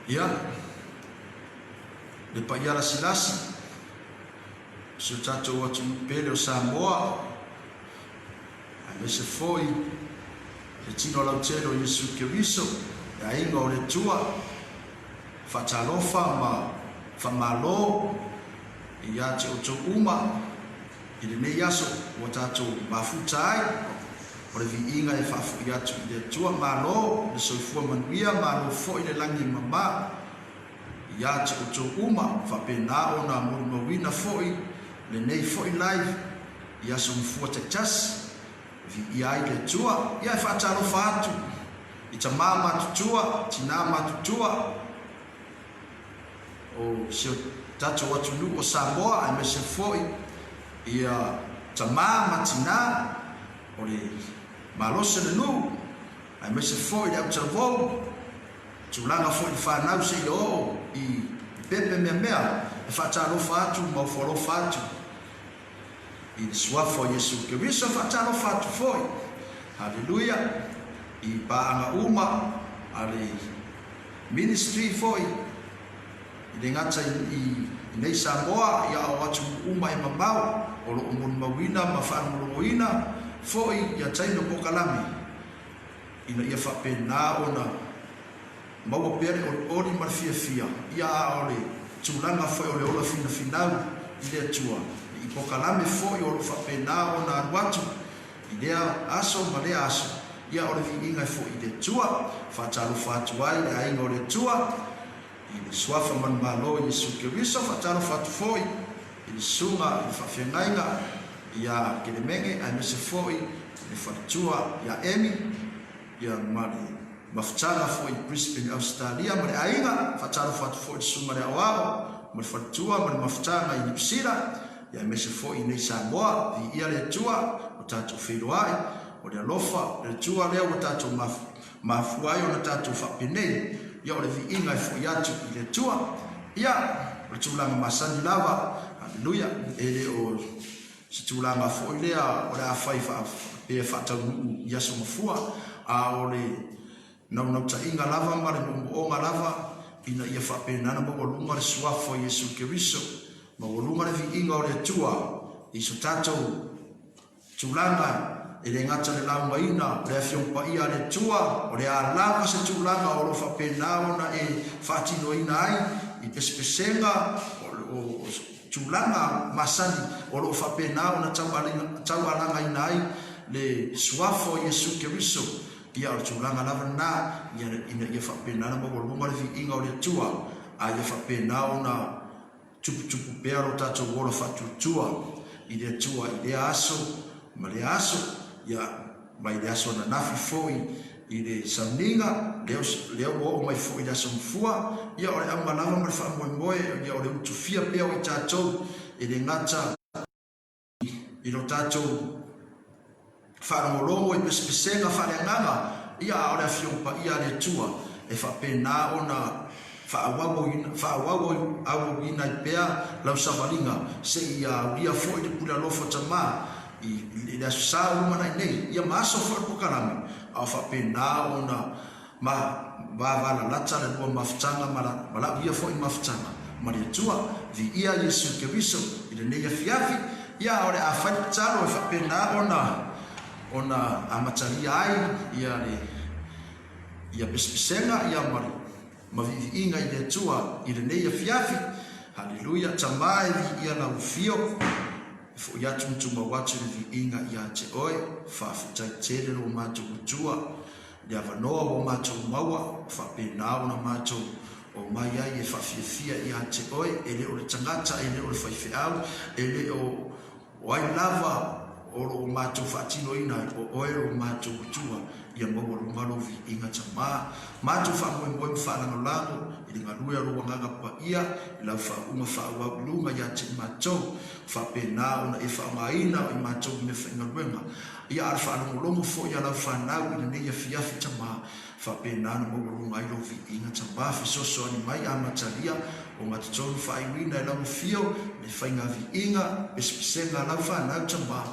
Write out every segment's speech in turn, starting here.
Ia, le paia lasilasi o si o tatou atunuu pele o Samoa, aemaise foi le tino lautele o Iesu Keriso, le aiga o le Atua. Faatalofa ma faamalo ia te outou uma i lenei aso ua tatou mafuta ai. O le viiga e faafoi atu i le Atua. Malo le soifua manuia, malo foi le lagi e mama ia te outou uma. Faapena ona molimauina foi lenei foi live i aso mafua taitasi. Viia ai le Atua. Ia e faatalofa atu i tama matutua, tina matutua o si o tatou atunuu o Samoa aemaise foi ia tama ma tina o le malosi o le nuu aemaise foi le autalavou, tulaga foi i le fanau seia oo i pepe meamea. E faatalofa atu ma ofo alofa atu I le Suafa o Iesu Keriso, faatalofa atu foi, Haleluia, i paaga uma a le Ministry foi, e le gata i nei Samoa, ia a o atunuu uma e mamao o lo o molimauina ma faalogologoina foi ia taimi o polokalame, ina ia faapena ona Maua pea le olioli ma le fiafia, ia a o le tulaga foi o le ola finafinau i le Atua, i pokalame foi o lo o faapena ona alu atu i lea aso ma lea aso, ia o le viiga e foi i le Atua. Faatalofa atu ai le aiga o le Atua i le Suafa manumalo Iesu Keriso, faatalofa atu foi i le Susuga i le Faafeagaiga ia Kelemenge aemaise foi le faletua ia Emi, Ia ma le mafutaga foi i Brisbane Ausetalia ma le aiga, faatalofa atu foi i le Susuga i le Aoao ma le faletua ma le mafutaga i Niu Sila, ia aemaise foi i nei Samoa, viia le Atua ua tatou feiloai, o le alofa o le Atua lea ua tatou mafua ai ona tatou faapenei, ia o le viiga e foi atu i le Atua. Ia, o le tulaga masani lava, Haleluia, e le o se tulaga foi lea o le a fai faapea faataunuu i aso mafua, a o le naunautaiga lava ma le moomooga lava ina ia faapena ona maualuga le Suafa o Iesu Keriso, maualuga le viiga o le Atua i so tatou tulaga e le gata i le laugaina o le Afioga Paia a le Atua, o le a lava se tulaga o lo o faapena ona e faatinoina ai i pesepesega o tulaga masani o lo o faapena ona taualagaina ai le Suafa o Iesu Keriso, ia o le tulaga lava lena, ina ia faapena ona maualuga le viiga o le Atua, a ia faapena ona tuputupu pea lo tatou ola faatuatua i le Atua i lea aso ma lea aso, ia mai le aso ananafi foi i le sauniga, lea ua oo mai foi i le aso mafua, ia o le auga lava ma le faamoemoe, ia o le utufia pea o i tatou, e le gata i lo tatou faalogologo i pesepesega faaleagaga, ia a o le Afioga Paia a le Atua e faapena ona faaauauina ai pea lau savaliga seia aulia foi le pule alofa Tama i le Aso Sa o lumanai nei, ia ma aso foi o le pokalame, a o faapena ona ma vavalalata le lua mafutaga ma lau ia foi mafutaga ma le Atua. Viia Iesu Keriso i lenei afiafi, ia a o le a fai le tatalo e faapena ona ona amatalia ai ia le ia pesepesega ia ma le ma viiviiga i le Atua i lenei afiafi. Haleluia, Tama e viia lau afio. E foi atu ma tumau atu le viiga ia te oe, faafetai tele lo matou Atua i le avanoa ua matou maua, ua faapena ona matou omai ai e faafiafia ia te oe, e le o le tagata, e le o le faifeau, e le o ai lava o lo o matou faatinoina ai, o oe lo matou Atua, ia maualuga lou viiga Tama. Matou faamoemoe ma faalagolago i le galue a lou Agaga Paia i lau faauuga faaauau i luga ia te i matou. Faapena ona e faaaogaina i matou i meafaigaluega, ia a o le faalogologo foi a lau fanau i lenei afiafi Tama, faapena ona maualuga ai lou viiga Tama, fesoasoani mai amatalia o gatotonu faaiuina e lau afio le faiga viiga, pesepesega a lau fanau Tama.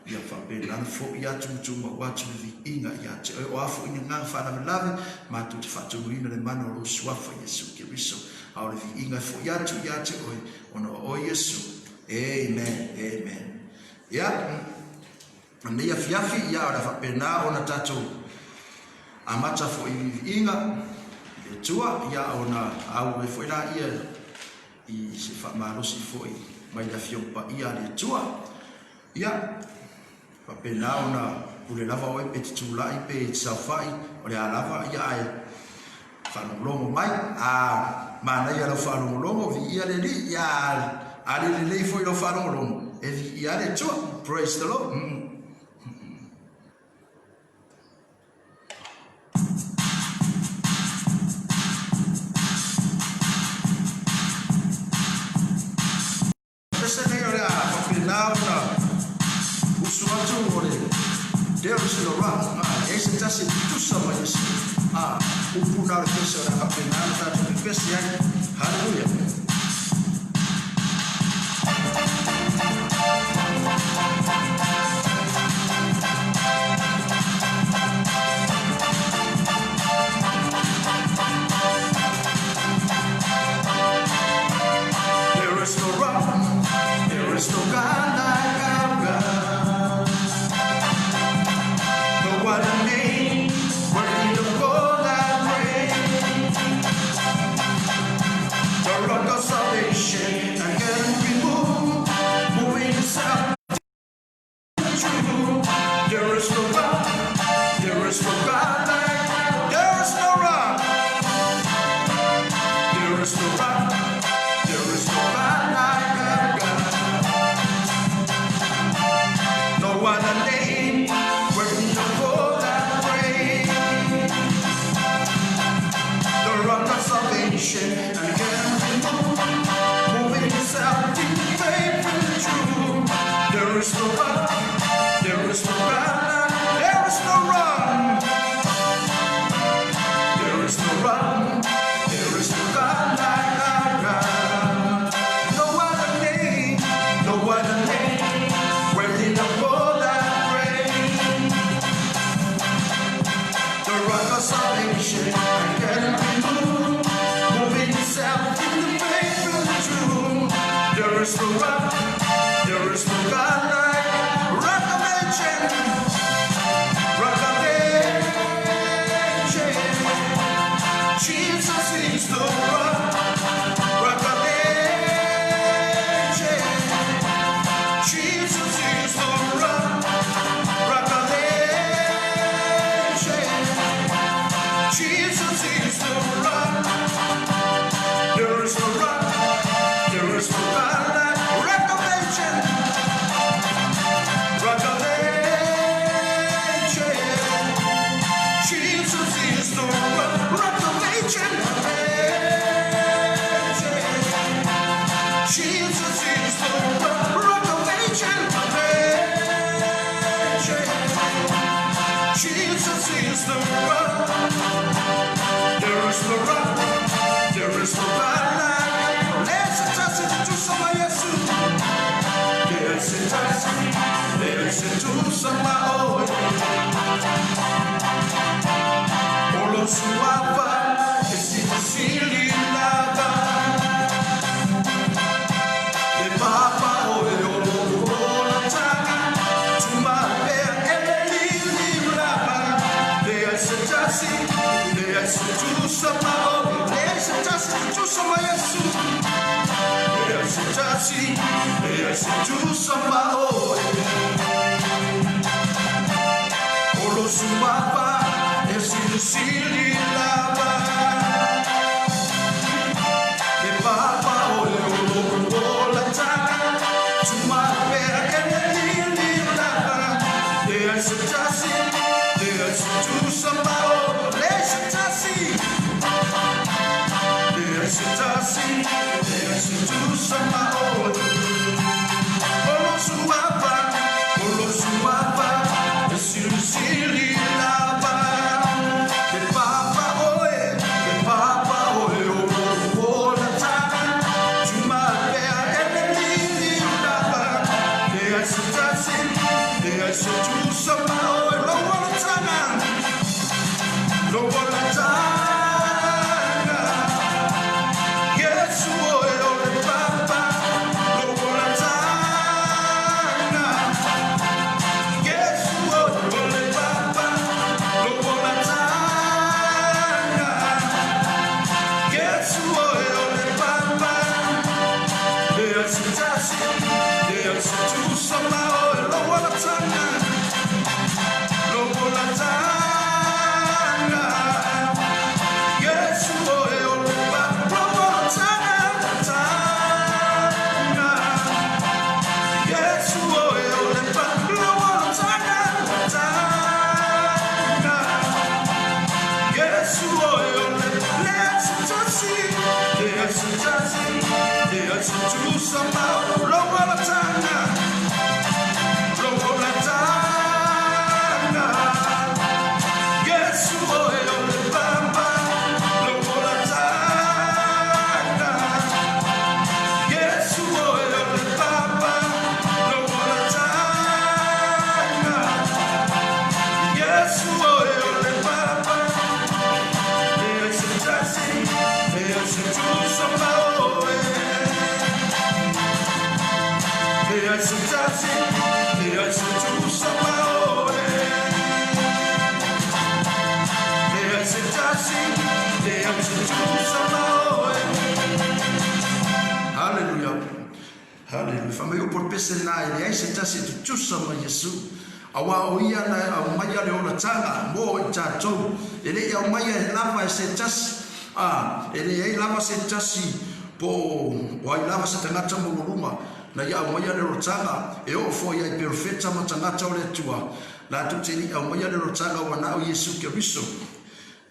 Ia faapena ona fo'i atu ma tumau atu le viiga ia te Oe. O a foi ni agaga faalavelave, matou te faatonuina le mana o Lou Suafa Iesu Keriso. A o le viiga e fo'i atu ia te Oe, ona o Oe Iesu. Amen. Amen. Ia, o lenei afiafi, ia, o le a faapena ona tatou amata foi i viiviiga i le Atua, ia, ona auai foi laia i se faamalosi foi mai le Afioga Paia a le Atua. Ia, faapena ona pule lava oe pe te tulai pe te saofai, o le a lava, ia ae faalogologo mai. A manaia lau faalogologo, viia le Alii, ia a le lelei foi lau faalogologo, e viia le Atua. Praise the Lord. Pese nei o le a faapena ona usu atu o le There is no rock, a leai se tasi e tutusa ma Iesu. A, upu na o le pese o le a faapena ona tatou pepese ai. Hallelujah. There is no rock, there is no God like our God. No other name worthy of all our praise. The rock of salvation, I can be moved, moving yourself. There is no rock, there is no God like, there is no rock, there is no rock, there is no God like our God. No other name worthy of all that praise. The rock of salvation and can be moved, moving itself in faith and truth. There is no rock, there is no God, there is no rock, there is no rock, there is no God like our God. No other name, no other name, worthy of all that praise. The rock of salvation and can be moved, moving itself in the faith and the truth. There is no rock, there is no God like Rock of Ages, Rock of Ages. Jesus is the rock, Rock of Ages. Jesus is the rock, Rock of Ages. Jesus is the rock. There is no rock, there is no God like Rock of Ages, Rock of Ages. Jesus is the rock, Rock of Ages, Ages. Jesus is the rock, Rock of Ages, Ages. Jesus is the rock. There is no rock, there is no God like. Let's just to Yesu. Let's just to Olosuafa, esilisili lava. Le papa oe ololatanga, tumapea elelili lava. Leasetasi, leasetusama oe, leasetasi tusama Yesu. Leasetasi, leasetusama oe. Olosuafa, esilisili lava. Le papa oe ololatanga, tumapea elelili lava. Leasetasi, leasetusama oe, leasetasi. Leasetasi, leasetusama oe. Olosuafa, olosuafa, esilisili lava. Le papa oe, le papa oe, ololatanga, tumapea elelili lava. Leasetasi, tutusa ma lou olataga, lou olataga. Iesu oe o le Papa, lou olataga. Iesu oe o le Papa, lou olataga. Iesu oe o le Papa, leai se tasi, leai se tutusa ma oe. Leai se tasi, leai se tutusa ma oe. Leai se tasi, leai se tutusa ma oe. Haleluia. Haleluia. Fai mai upu o le pese lena e leai se tasi e tutusa ma Iesu. Auā o Ia na aumaia le olataga mo i tatou. E le i aumaia e lava e se tasi, ā, e leai lava se tasi po o ai lava se tagata maualuluga na ia aumaia le olataga, e oo foi ai perofeta ma tagata o le Atua, latou te le i aumaia le olataga ua na o Iesu Keriso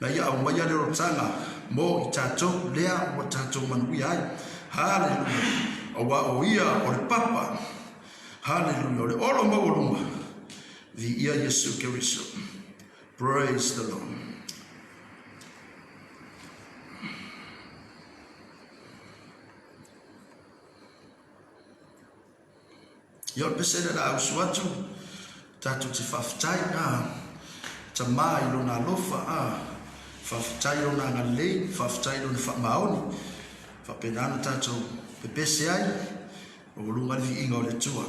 na ia aumaia le olataga mo i tatou lea ua tatou manuia ai. Haleluia! Auā o Ia o le Papa. Haleluia! O le olo maualuga. Viia Iesu Keriso. Praise the Lord. Ia o le pese lea o le a usu atu, tatou te faafetai, a, Tamā i Lona alofa, a, faafetai i Lona agalelei, faafetai i Lona faamaoni, faapena ona tatou pepese ai, maualuga le viiga o le Atua.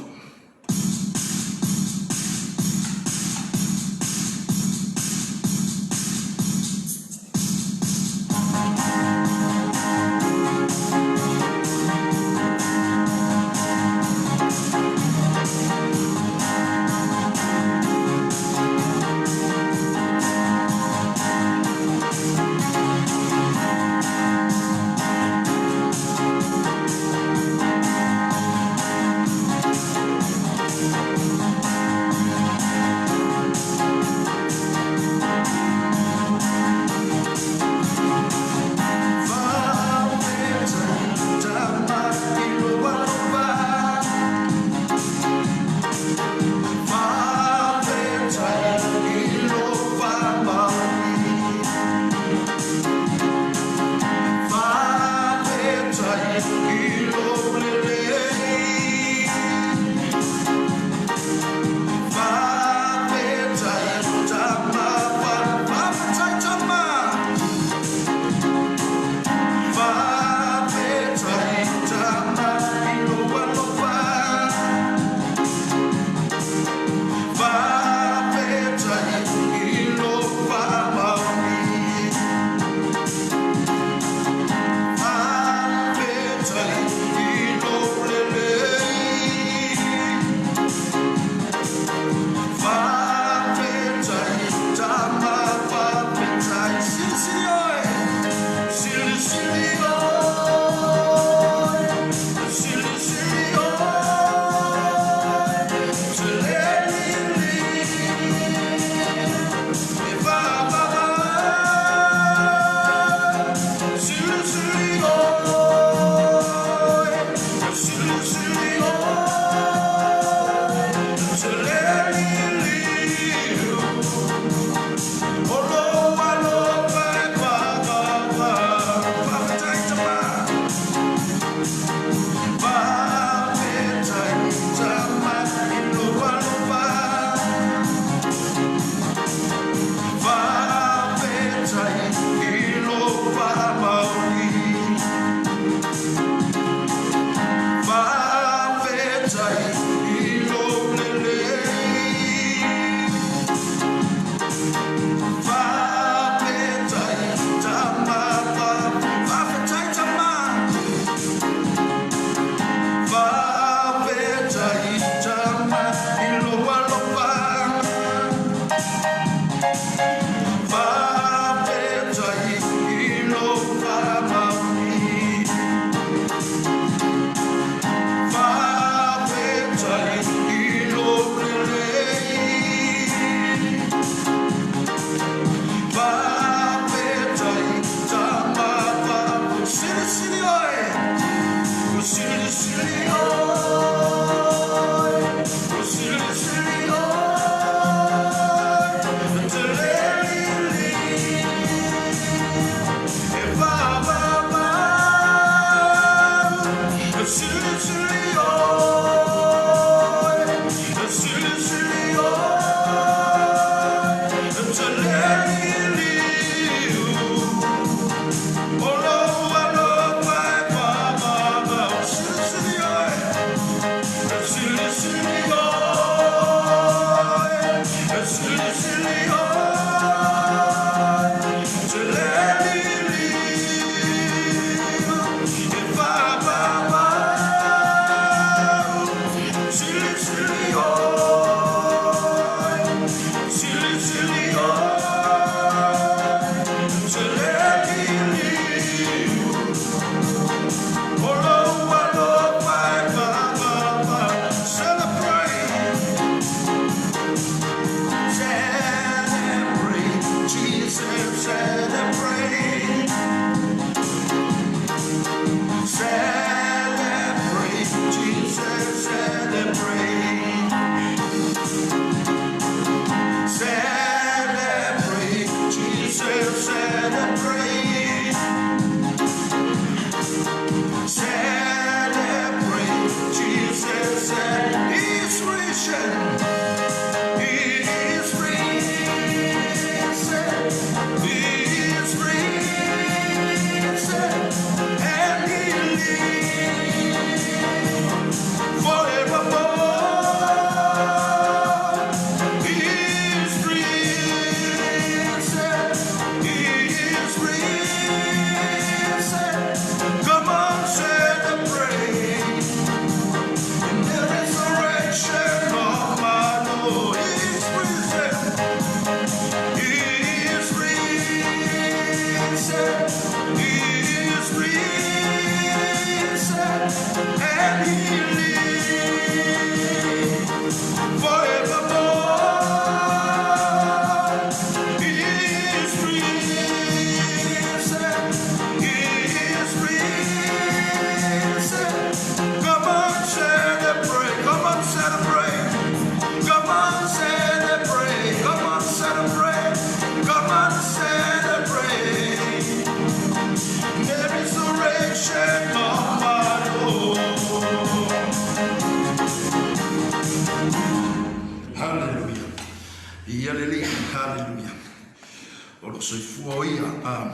O lo o soifua o Ia, a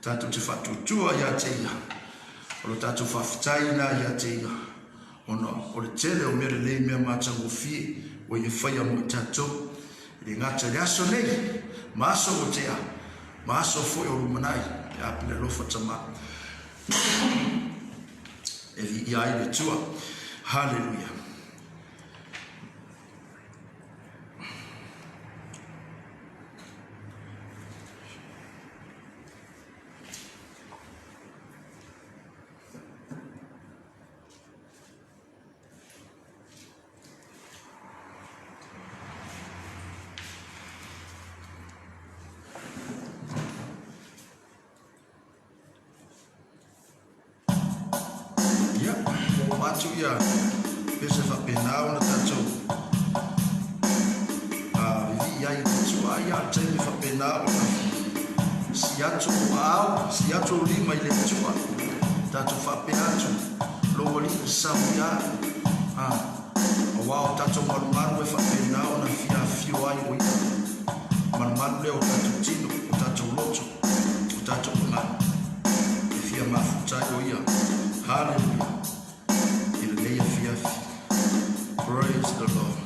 tatou te faatuatua ia te Ia. O lo tatou faafetai ina ia te Ia, ona o le tele o mea lelei mea matagofie ua Ia faia mo i tatou. E le gata i le aso nei, ma aso ua tea, ma aso foi o lumanai, e a pele alofa Tama. E viia ai le Atua. Haleluia. Ia, ua uma atu ia pese faapena ona tatou vivii ai i le Atua. Ia, o le taimi faapena ona sii atu ou aao, sii atu ou lima i le Atua, tatou faapea atu, Lou Alii, sau ia, aua o tatou malumalu e faapena ona fia afifio ai o Ia. Malumalu lea o tatou tino, o tatou loto, o tatou agaga. E fia mafuta ai o Ia. Haleluia. I lenei afiafi. Praise the Lord.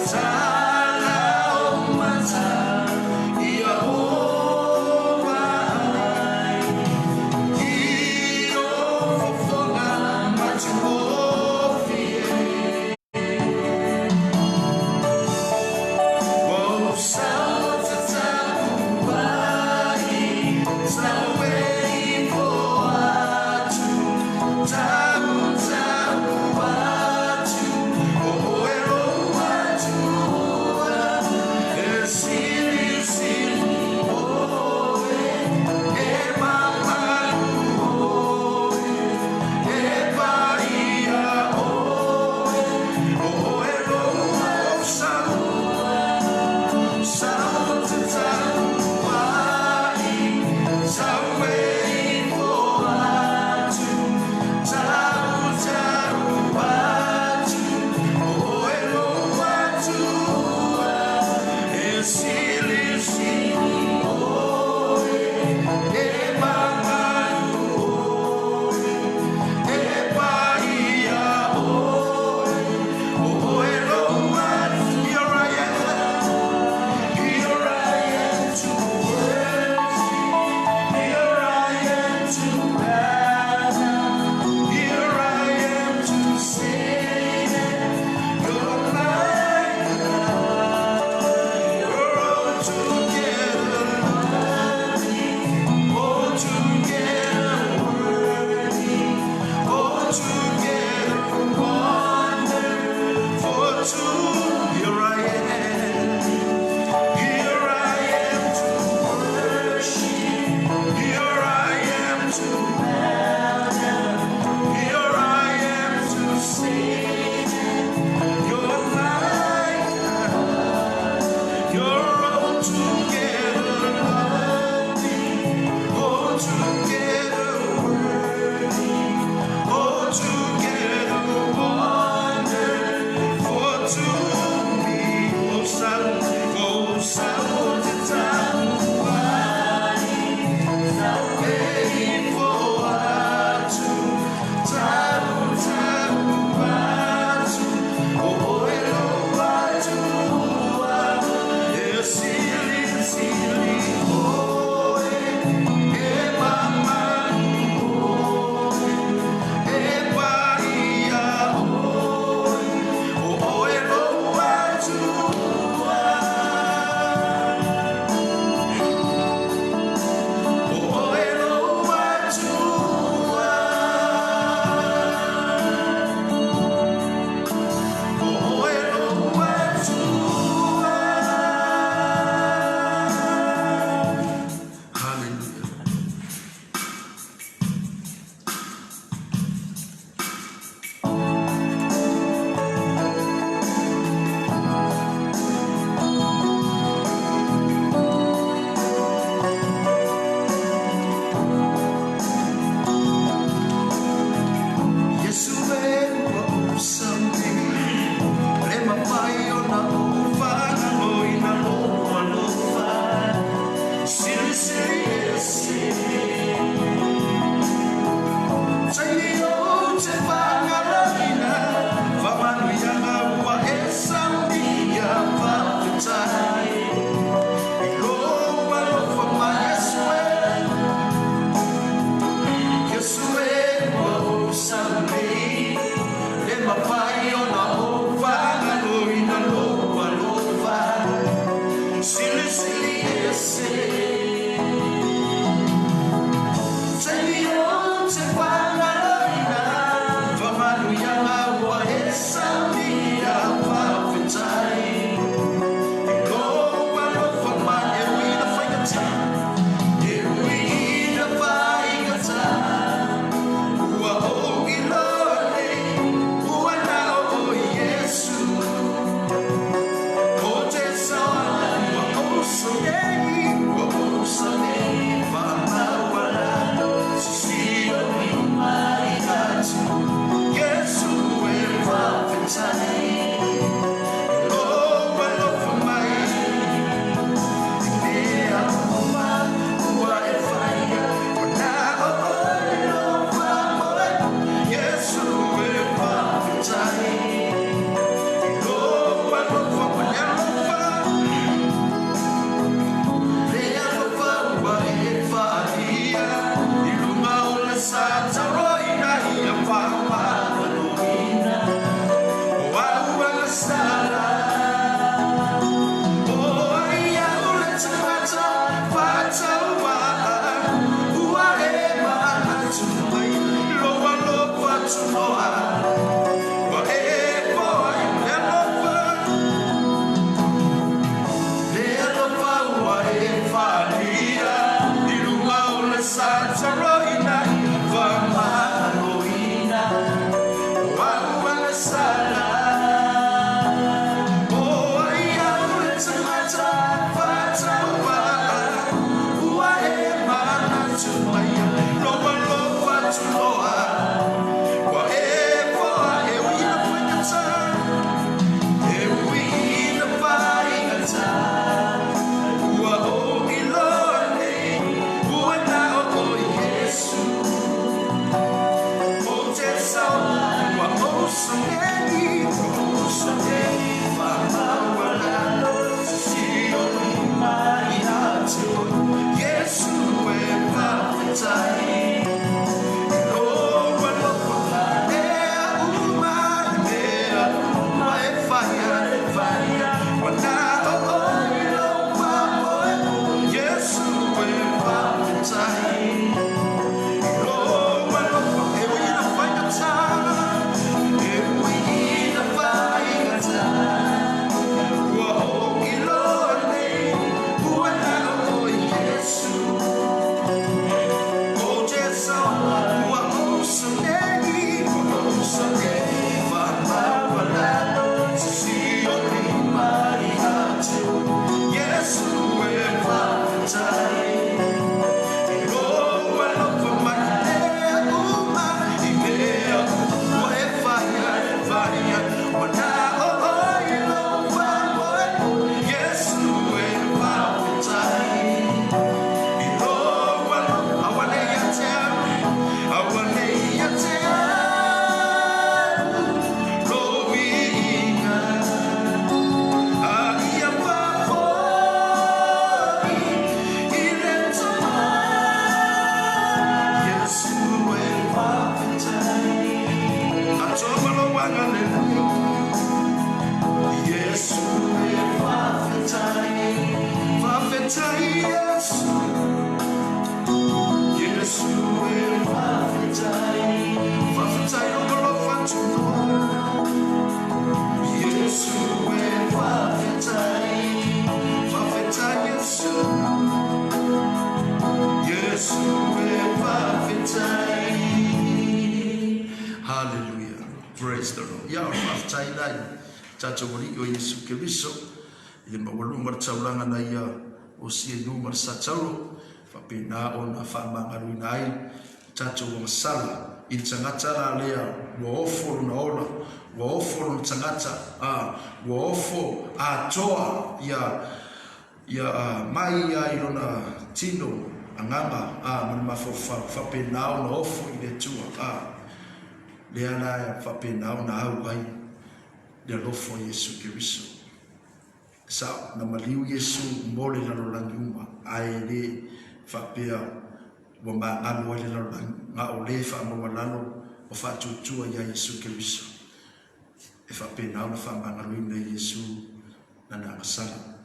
Tatala o mata ia o vaai i o fofoga matagofie. Ua sao tatapu ai, tau e ifo atu, tau tau atu, o oe lou Atua. Praise the Lord. Ia, o le faafetai la i tatou Alii o Iesu Keriso i le maualuga o le taulaga na Ia osia i luga o le satauro, faapena ona faamagaloina ai le tatou agasala i le tagata la lea ua ofo lona ola, ua ofo lona tagata, a, ua ofo atoa ia Ia mai ia i lona tino, agaga, a, ma le mafaufau, faapena ona ofo i le Atua, a, lea la e faapena ona au ai le alofa o Iesu Keriso. E sao, na maliu Iesu mo le lalolagi uma, ae le faapea ua magalo ai le lalolagi, na o le faamaualalo ma faatuatua ia Iesu Keriso. E faapena ona faamagaloina e Iesu lana agasala.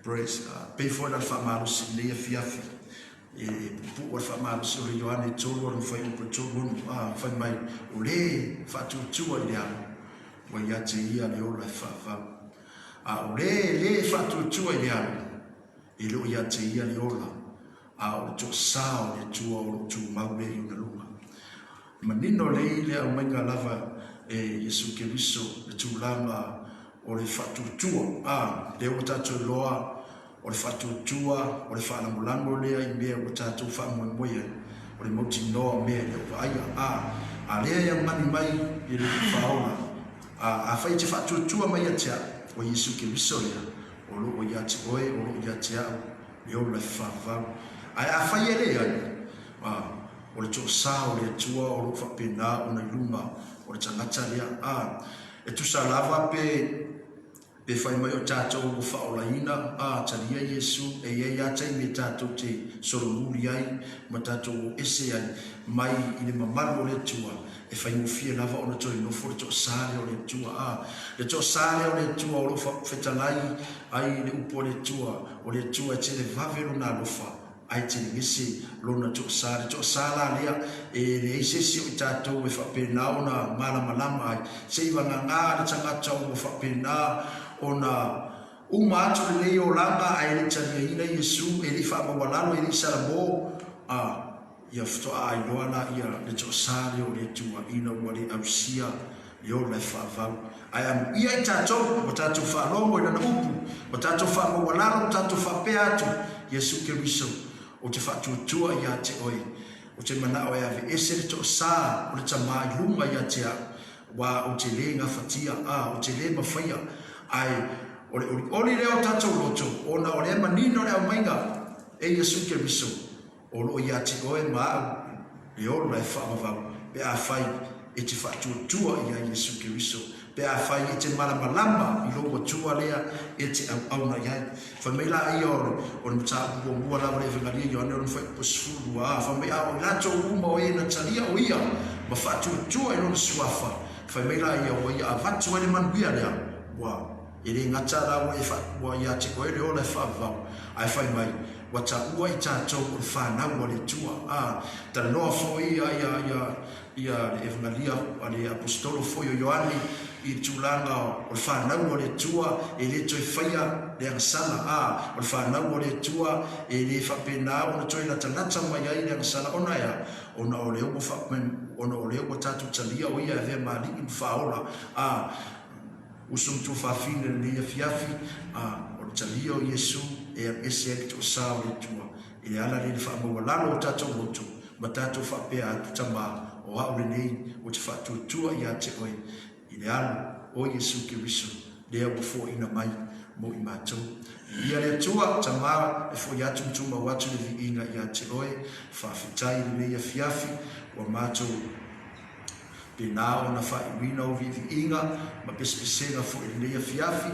Praise God. Pei foi la le faamalosi i lenei afiafi, e puupuu a le faamalosi o le Ioane 3 lona fuaiupu e 36, a, fai mai, O le faatuatua i le alo, ua ia te ia le ola e faavavau. A o le le faatuatua i le alo, e le o ia te ia le ola, a o le toasa o le Atua o lo o tumau lea i ona luga. Manino lelei le aumaiga lava e Iesu Keriso le tulaga o le faatuatua. A, lea ua tatou iloa o le faatuatua o le faalagolago lea i mea ua tatou faamoemoe ai, o le mautinoa o mea e le o vaaia. A, a lea e augani mai i le Faaola. A, afai e te faatuatua mai ia te au, o Iesu Keriso lea, o lo o ia te oe, o lo o ia te au, le ola e faavavau. Ae afai e leai, a, o le toasa o le Atua o lo o faapena ona i luga o le tagata lea. A, e tusa lava pe, pe fai mai o tatou ua faaolaina, a, talia Iesu, e i ai lava taimi e tatou te solomuli ai ma tatou o ese ai mai i le mamalu o le Atua, e faigofie lava ona toe nofo le toasa lea o le Atua. A, le toasa lea o le Atua o lo o fetalai ai le upu a le Atua, o le Atua e televave lona alofa, ae telegese lona toasa. Le toasa la lea, e leai se isi o i tatou e faapena ona malamalama ai, se i vagana le tagata ua faapena ona uma atu lenei olaga ae le i taliaina Iesu, e le i faamaualalo, e le i salamo, a ia faatoa iloa laia le toasa lea o le Atua ina ua le ausia le ola e faavau. Ae amuia i tatou, ua tatou faalogo i Lana upu, ua tatou faamaualalo, ua tatou faapea atu, Iesu Keriso, ou te faatuatua ia te Oe. Ou te manao e aveese le toasa o le tama i luga ia te au, aua ou te le gafatia, a, ou te le mafaia. Ae o le olioli lea o tatou loto, ona o lea manino le aumaiga e Iesu Keriso, O lo o ia te oe ma au le ola e faavavau, pe afai e te faatuatua ia Iesu Keriso, pe afai e te malamalama i lou Atua lea e te auauna i ai. Fai mai la ia o le mataupu muamua lava le Evegalia Ioane o lona fuaiupu 12, a, fai mai, A o i latou uma o e na talia o ia ma faatuatua i lona suafa, fai mai la ia ua ia avatu ai le manuia lea, ua e le gata la ua e ua ia te oe le ola e faavavau, ae fai mai, Ua taua i tatou o le fanau a le Atua. A, talanoa foi ia, ia, ia, ia le Evegalia a le Aposetolo foi o Ioane i le tulaga o le fanau a le Atua e le toe faia le agasala. A, o le fanau a le Atua e le faapena ona toe latalata mai ai le agasala ona e a? Ona o lea ua faa, ona o lea ua tatou talia o ia e avea ma Alii ma Faaola. A, Uso ma tuafafine lenei afiafi, a o le talia o Iesu e aveese ai le toasa o le Atua i le ala lea i le faamaualalo o tatou loto ma tatou faapea atu, Tama, o au lenei ou te faatuatua ia te oe i le alo o Iesu Keriso lea ua foaina mai mo i matou. Viia le Atua, Tama, e foi atu ma tumau atu le viiga ia te oe. Faafetai i lenei afiafi ua matou. Pēnā ona faaiuina o viiviiga ma pesepesega foi i lenei afiafi,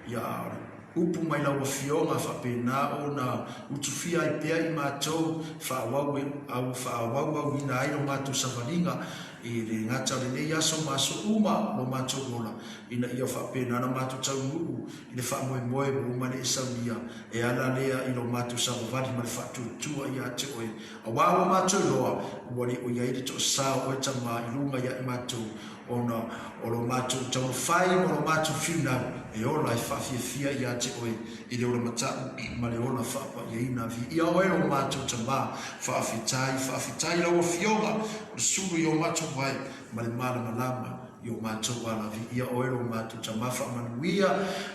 ia a o le upu mai lau Afioga faapena ona utufia ai pea i matou faaauauauina ai lo matou savaliga e le gata o lenei aso ma aso uma o lo matou ola, ina ia faapena ona matou taunuu i le faamoemoe ua uma le e saunia e ala lea i lo matou savavali ma le faatuatua ia te oe. Aua ua matou iloa, ua le o i ai le toasa o oe tama i luga ia i matou, ona o lo matou taumafai ma lo matou finau e ola e faafiafia ia te oe i le ola matau ma le ola faapaiaina. Viia oe lo matou tama, faafetai, faafetai i lau Afioga, o le sulu i o matou vai ma le malamalama. I o matou ala. Viia Oe lo matou Tama faamanuia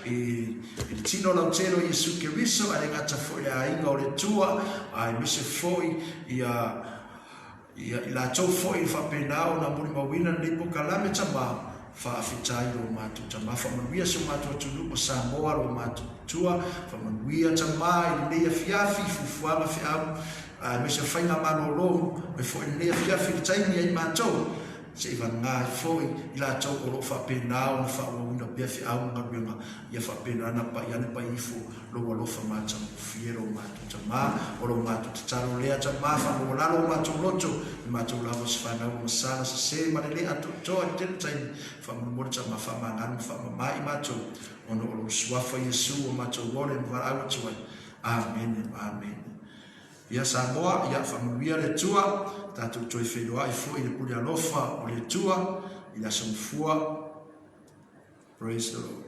i i le tino lautele o Iesu Keriso ae le gata foi i le aiga o le Atua aemaise foi ia ia i latou foi e faapena ona molimauina lenei polokalame Tama faafetai lo matou Tama faamanuia si o matou atunuu o Samoa lo matou Atua faamanuia Tama i lenei afiafi i fuafuaga feau aemaise o faiga malolo mai foi lenei afiafi i le taimi ai matou Se i vagana ai foi i latou o lo o faapena ona faaauauina pea feau ma galuega, ia faapena ona pai ane pai ifo lou alofa matagofie lo matou Tama. O lo matou tatalo lea, Tama, faamaualalo o matou loto, i matou lava o se fanau ua masala, sese ma le le atoatoa i le tele taimi, faamolemole Tama, faamagalo ma faamama i matou, ona o lou Suafa Iesu ua matou ole ma valaau atu ai. Amene ma amene. Ia Samoa, ia faamanuia le Atua, tatou toe feiloai foi i le pule alofa o le Atua i le aso mafua. Praise the Lord.